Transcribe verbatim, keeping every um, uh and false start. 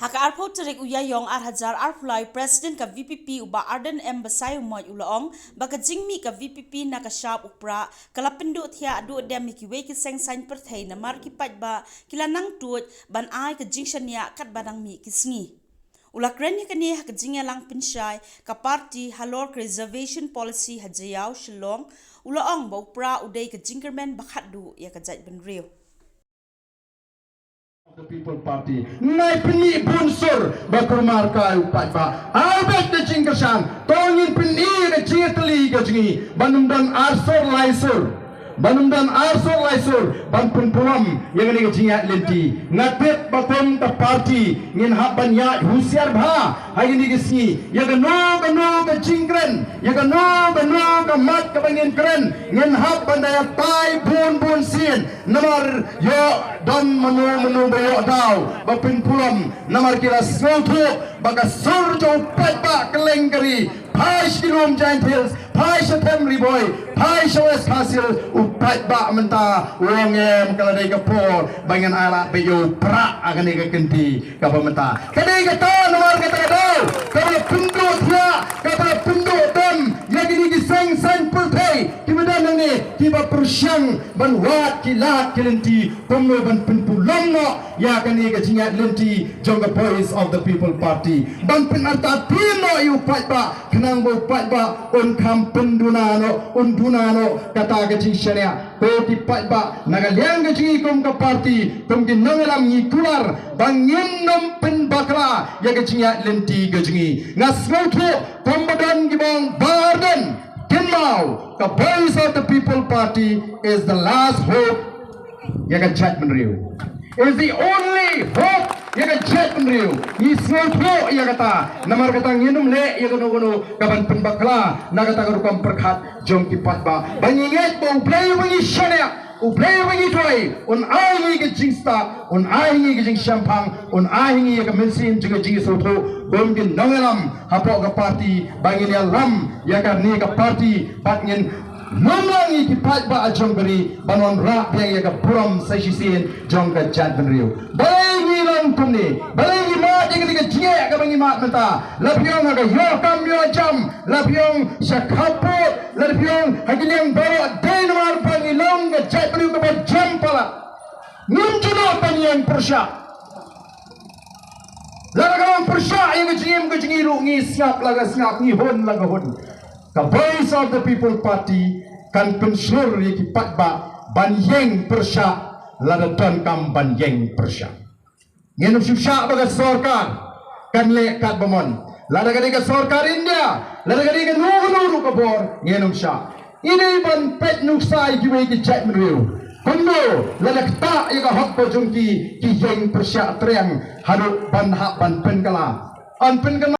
Ha ka arphew tarik u Ïaïong ar hajar arphew lai, President ka V P P u Bah Ardent M Basaiawmoit u la ong ba ka jingmih ka V P P na ka shap u Prah ka la pynduh thiah duh dem ïa kiwei ki seng saiñ pyrthei namar ki paidbah ki la nang tuid ban ai ka jingshaniah katba dang mih ki sngi. U la kren ïa kane ha ka jingïalang pynshai ka party halor ka reservation policy ha Jaïaw, Shillong. U la ong ba u Prah u dei ka jingkyrmen ba khatduh ïa ka jaitbynriew. The People Party. Ngai pyni bun sur ba kulmar kai u paidbah. Ai bad ka jingkyrshan. To ngin pyni ka jingteli ka jingim. Ban ym don ar sur lai sur. Ban ym don ar sur lai sur. Ban pynpulom ïa kane ka jingïaid lynti. Nga tip ba kum ka party ngin hap ban ïaid husiar bha ha kine ki sngi. Ïa kano kano ka jingkren, ïa kano kano ka mat kaba ngin kren, ngin hap ban da ïatai bun bun sien. Namar ïoh don mano mano ba ïoh daw ba pynpulom, namar ki la sngewthuh ba ka sur jong u paidbah kylleng ka ri, phai sha ki lum Jaintia Hills, phai sha Them Ri Bhoi, phai sha West Khasi Hills, u paidbah mynta u ong em, ka la dei ka por ba ngin ai lad beit ïa u Prah ha kane ka kynti kaba mynta. Ka dei kata namar kata ka daw kaba la pynduh thiah, kaba la pynduh dem ïa kine ki seng saiñ pyrthei kiba don hangne, kiba pyrshang ban wad ki lad ki lynti kumno ban pynpulom noh ïa kane ka jingïaid lynti jong ka Voice of the People Party. Ban pynartatien noh ïa u paidbah khnang ba u paidbah un kham pynduna noh, un duna noh kata ka jingshaniah. Ko ki paidbah, na ka liang ka jong ngi kum ka party, kum ki nongïalam, ngi kular ba ngin nym pynbakla ïa ka jingïaid lynti ka jong ngi. Nga sngewthuh kumba don kiba ong Bah Ardent, kynmaw, ka Voice of the People Party is the last hope ïa ka jaitbynriew. Is the only hope ïa ka jaitbynriew. Ngi sngewthuh ïa kata, namar kata ngin nym leh ïa kano kano kaban pynbakla na kata ka rukom pyrkhat jong ki paidbah. Ba ngi ngeit ba U Blei uba ngi shaniah, U Blei uba ngi duwai, un ai ngi ka jingstad, un ai ngi ka jingshemphang, un ai ngi ïa ka mynsiem jong ka jingsngewthuh kum ki nongïalam hapoh ka party, ba ngin ïalam ïa kane ka party bad ngin nym lang ïa ki paidbah jong ka ri ban wanrah biang ïa ka burom sa shisien jong ka jaitbynriew. Balei ngi long kumne, balei ngi mad ïa kane ka jingeh kaba ngi mad mynta? La phi ong ha ka ïoh kam ïoh jam, la phi ong sha khappud, la phi ong ha ki liang baroh, dei namar ba ngi long ka jaitbynriew kaba jem palat. Ngim ju noh ban ïeng pyrshah. Lada ka long pyrshah ïa ka jingim ka jong ngi ruh, ngi sngap la ka sngap, ngi hun la ka hun. Ka Voice of the People Party kan pynshlur ïa ki paidbah ban ïeng pyrshah lada donkam ban ïeng pyrshah. Ngin ym shu shah ba ka sorkar kan leh katba mon. Lada ka dei ka sorkar India, lada ka dei kano kano ruh ka bor, ngin ym shah. Ngi dei ban peit nuksa ïa kiwei ki jaitbynriew kumno lada ktah ïa ka hok ka jong ki, ki ïeng pyrshah triang haduh ban hap ban pynkylla. Yn pynkylla.